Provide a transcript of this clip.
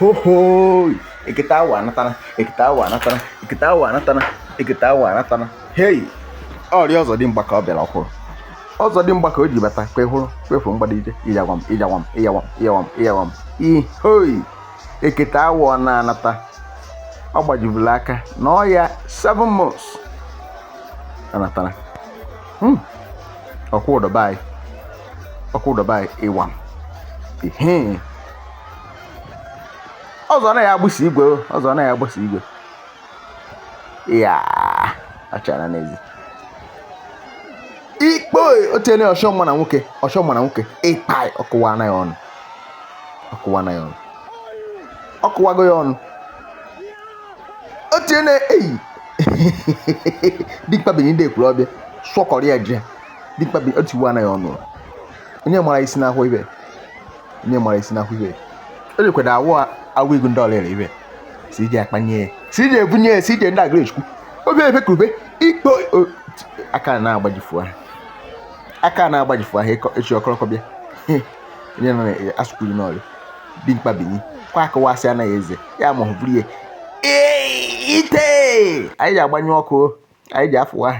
Ho ho, ekete awọ anatana, ekete awọ anatana, ekete awọ anatana, ekete awọ anatana. Hei, ọrịa ọzọdimgba ka ọ bịara ọhụrụ, ọzọdimgba ka o ji bata ka ị hụrụ kwefu mgbada ije ịyawam ịyawam ịyawam ịyawam ịyawam ihoi. Ekete awọ na-anata, ọ gbajiburu aka na ọ ya 7 months anatara. Ọkwụ ụdọba anyị, ọkwụ ụdọba anyị ịwam ihe ọzọ anaghị agbụsị igwe o, ọzọ anaghị agbụsị igwe ya achara n'ezi ikpo otiene ọchọ mma na nwoke, ọchọ mma na nwoke ịkpa ọkụwa anaghị ọnụ, ọkụwa anaghị ọnụ, ọkụwago ya ọnụ. Otiene eyi dimkpa Benin ndị Ekwulọbịa sụọkọrọ ya ji dimkpa Benin otiwe anaghị ọnụ. Onye mara isi n'ahụ ibe, onye mara isi n'ahụ ibe o jekwado awụ awụ igu ndị ọlịrị ibe si ije akpanye ya, si ije ebunye ya, si ije ndị agụrechukwu obi efe kurube ikpo aka na-agbajifu ahụ, aka na-agbajifu ahụ echi ọkọrọkọ bịa onye nọ na asụkwuru n'ọrịa dimkpa Benin kwa akụwasị anaghị eze ya ma ọ bụrụ ya ite anyị ji agbanyụ ọkụ, anyị ji afụwa ahụ.